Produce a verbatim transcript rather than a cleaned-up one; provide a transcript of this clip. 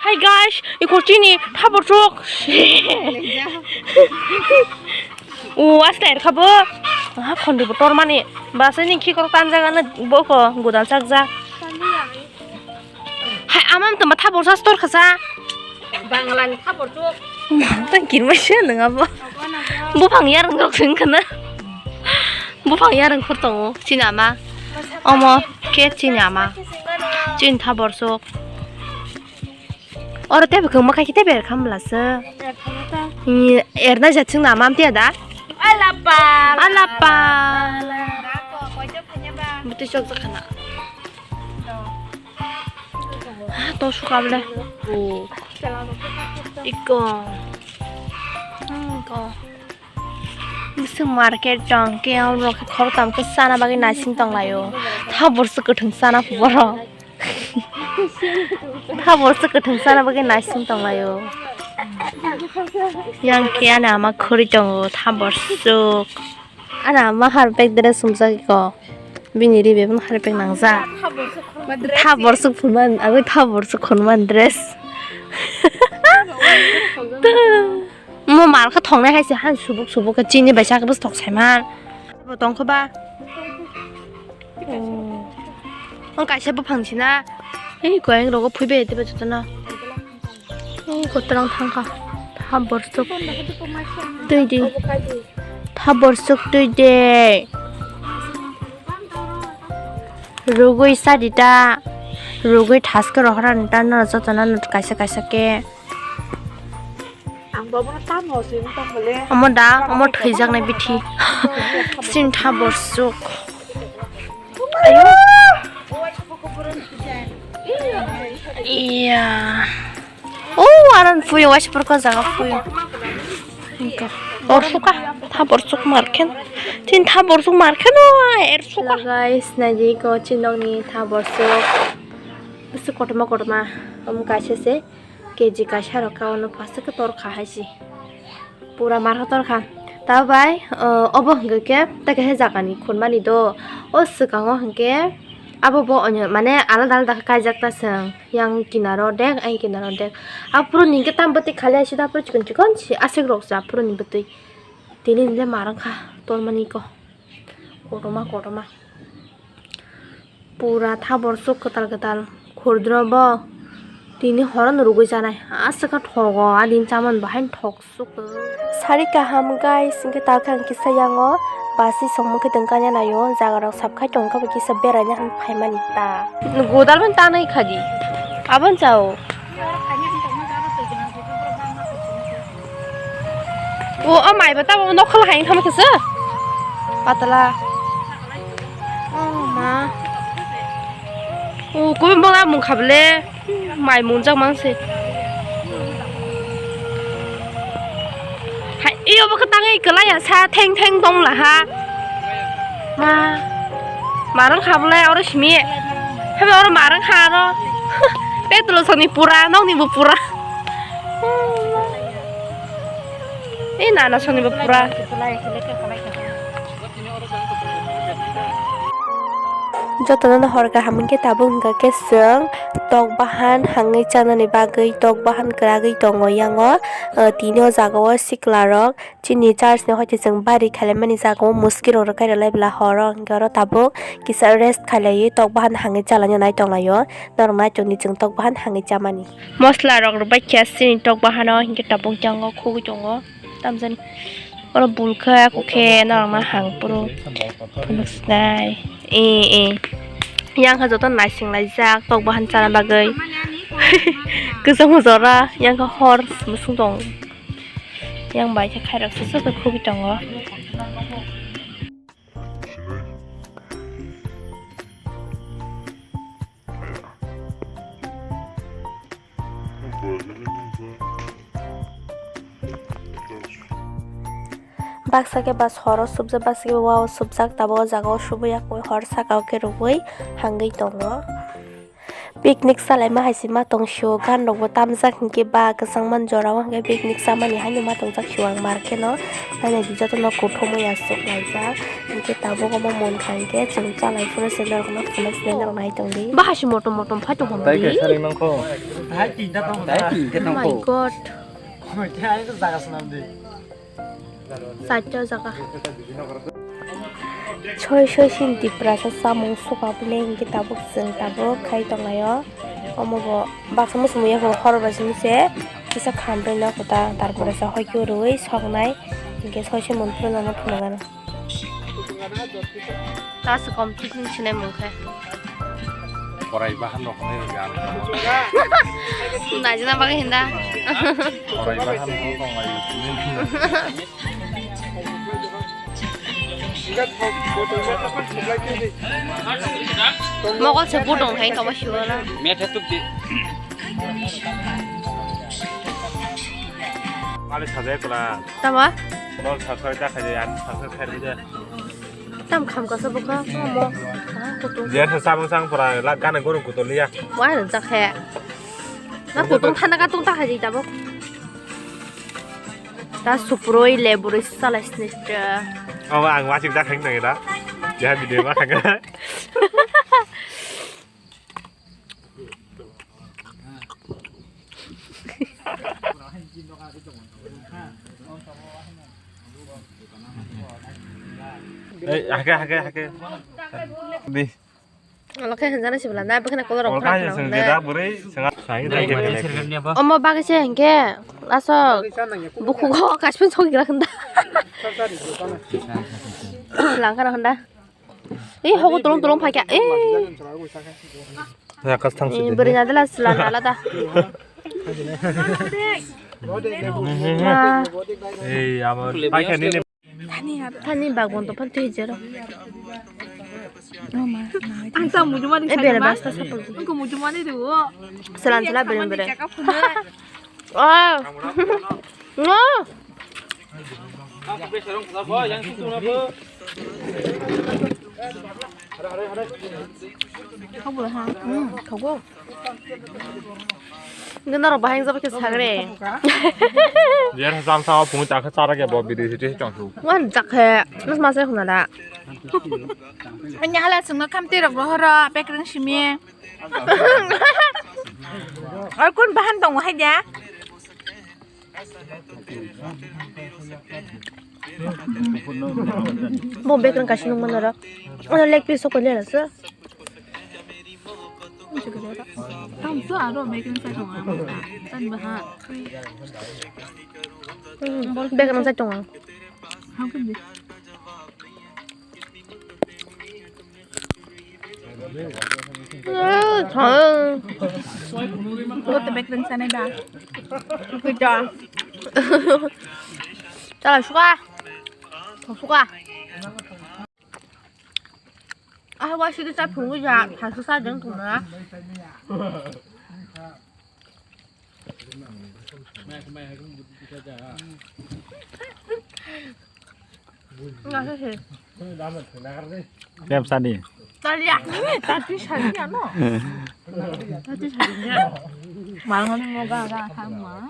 Hi guys, ikho chini thabor chuk. O asle er khabo. Ha khondi bo tor mani. Basa ni khikor tanjaga na boko godal chakjak. Hai amam tama thabor sa store khasa. Bangla ni thabor chuk. Tang kirma se nang abo. Buphang yarang rok sing khana. Buphang yarang khur tongo chini ama. Omo khe chini ama. Chini thabor chuk. Oro tebe kwma khai tebe er khamla se. Erna jat sing na mam tiya da. Alapa. Alapa. Buti chok jakhana. Ah, to sukable. Oh. Iko. Hmm, ko. Bisi market jang ke ang rok khor tam ke sana bagwi naising tong layo. Tha borso kwthwng sana borok. Tha borso kwthwng sana bagwi naising tong layo. Yang ke ana ama khori tongo tha borso. Ana ma har bag dress sumjak ko. Bini ri bebak har bag nangjak. Tha borso khunman, agwi tha borso khunman dress. Mo mar kha thongnai hai se han subuk subuk khe chini bai sak bwswk thok saiman. Bo tong kho ba. Oh. Ang kaisa buphang sina. Ei koyang rogo phui bai tebe jotono. Ei kotorang thang kha. Tha borsuk. Twi di. Tha borsuk twi de. Rugwi sa di ta. Rugwi thaske rohorani ta no jotono no kaisa kaisa khe. Ang bo bono tamo se wng tong le. Omo da, omo thwijaknai bithi. Sini tha borsuk. Ayo. Iya. Oh, aran phuyo, waisa porko jaga phuyo. Engka. Borsuka, tha borsuk markhen. Tin tha borsuk markhen, oh, ersuka. Hello guys, naidi ko chinokni tha borsuk. Bisi kotorma kotorma. Omo kaisa se. K G kaisa rok ka ono plastic o tor kha hai se. Pura mar hotor kha. Ta bai, o, obo hwnkhe khe ta kaisa jaga ni khunmani do. O swkang o hwnkhe abo bo onyo mane alada alada khe kaijak ta chwng. Yang kinaro dek, ayang kinaro dek. Aphuru ni hwnkhe tam bwtwi khali aisi da aphuru chikon chikon si aswk rok se aphuru ni bwtwi. Tini hwnkhe mar wngkha tormani ko. Kotorma kotorma. Pura tha borsuk kwtal kwtal khurdro bo tini horono rugwi chanai aswk kha thogo adin chamani bo haino thok suk. Sari kaham guys, hwnkhe ta khe ang kisa yango basi songmung khe tongkha naio jaga rok sap khai tongkha bo kisa beraina hinwi phaimani ta. Godal bai tanai khadi aboni chao. O, o mai bo tamo nokol hai thama kisa. Patala. O ma. O, kumi bang a mung khabale. Mai mung jak mang se. Hai, iyo bo khatang i kwlai ya sa theng theng tong la ha. Ma, marang kha bwlai oro simi. Hebe oro marang kha aro. Petro soni pura, nokni bo pura. Ei nana soni bo pura. Jotono no hor kaham hwnkhe tabuk hwnkha khe chwng tok bahan hangwi chanani bagwi tok bahan kwragwi tongo yango, tini o jaga o sikla rok. Chini church ni hoite chwng bari khailaimani jaga o muski rok rwkhai rwlai bwla horo hwnkhe oro tabuk kisa rest khailaiwi tok bahan hangwi chalaina nai tonglaio. Norok nai tongdi chwng tok bahan hangwi chamani. Mosla rok rwbaikha chini tok bahano hinkhe tabuk jango khugwi tongo tamjani. Oro bul khe ako khe norokno hang phuru phunuk sinai. E e. Yang kha joto naising laijak tok bahan chana bagwi. Kwchangma jora yang kha hor mwswng tong. Yang bai khe khairok se se khugwi tongo. Baksa khe bas horo subjak, baksa khe wao subjak, tabuk o jaga o subui yakui hor saka o khe rwui hangwi tongo. Picnic salaima hai se ma tong sio, gan rok bo tamjak hinkhe ba kwchangma jora o hinkhe picnic chamani haino ma tongjak sio ang market o. Nai nai di jotono kuthumui aswk laijak hinkhe tabuk omo munkha hinkhe chwng chalai phuru se norok no phunuk sinai norok nai tong di. Bahai se motom motom phai tong hwn di. Tei kaisa ri mangkho. Tei tinta tong. Tei tinta tong. Oh my God. Koi tei ani jaga swnam di. Chaita jaga. Soi soi sin Tiprasa samung suka bwle hinkhe tabuk chwng tabuk khai tonglaio. Omo bo baksa muchung ya hor bai simi se kisa khamrwi no kwtal, tarpore se hoikhe rwi soknai hinkhe soi se mun phuru no phunukgano. Ta se complete ni sinai mung khe. Korai bahan rok nai rwgwi ang. Naijina bagwi hinda. Korai bahan rok nai. Mokol se budong hai kama siwala. Metha tukti. Mali sajai kula. Tama? Bol sakai ta khai an sakai khai de. Tam kham kasa bokha mo. Kutung. Dia sa samung sang pura la gana gorong kutul ya. Wah, jakhe. Na kutung thana ka tung ta khai tabuk. Ta suproi le buroi salai sini ta. Oh, ang wasik da khang nang da. Ya video ma khang. Ei, hake, hake, hake. Di. Ola khe hinjana sibla na, bwkhana kolor rok. Ola khe hinjana sibla na, bwrwi swnga. Omo bagwi se hinkhe aswk bukhugo kaisa sokira hinda. Langkha hinda. Ei, hogo tolong tolong phaikha. Ei. Ya, kas thang sidi. Bwrwi nadala sila nala da. Ei, amo paikha nini. Thani bag bon to phan twi jero. Ang ta mujumani. Eh, bere basta sapal. Ang ko mujumani do. Selan sela bere bere. Oh. No. Khabu ha. Hmm, khabu. Nini norok bahai wngjabai khe sagre. Yer sam sama phungo chakhe chara khe bo bidi siti chong su. Wan chakhe, mas mas khuna da. Ani hala sungna khamti rok rohoro, pekring simi. Ar kun bahan tongo hai dia? Bo bekreng kaisa nung mano ro. Ano leg piece sokoi le rasa. Tam tu aro bekreng sai tongo. Tan baha. Hmm, bekreng sai tongo. How can this? Lo te bekreng sanai ba. Kuja. Chala suka. Suka. Ah, wa sidi sa phungu ja, thasu sa jeng thuna. Kep sani. Tali ya, tati sani ya no. Tati sani ya. Malang ni moga ga sama.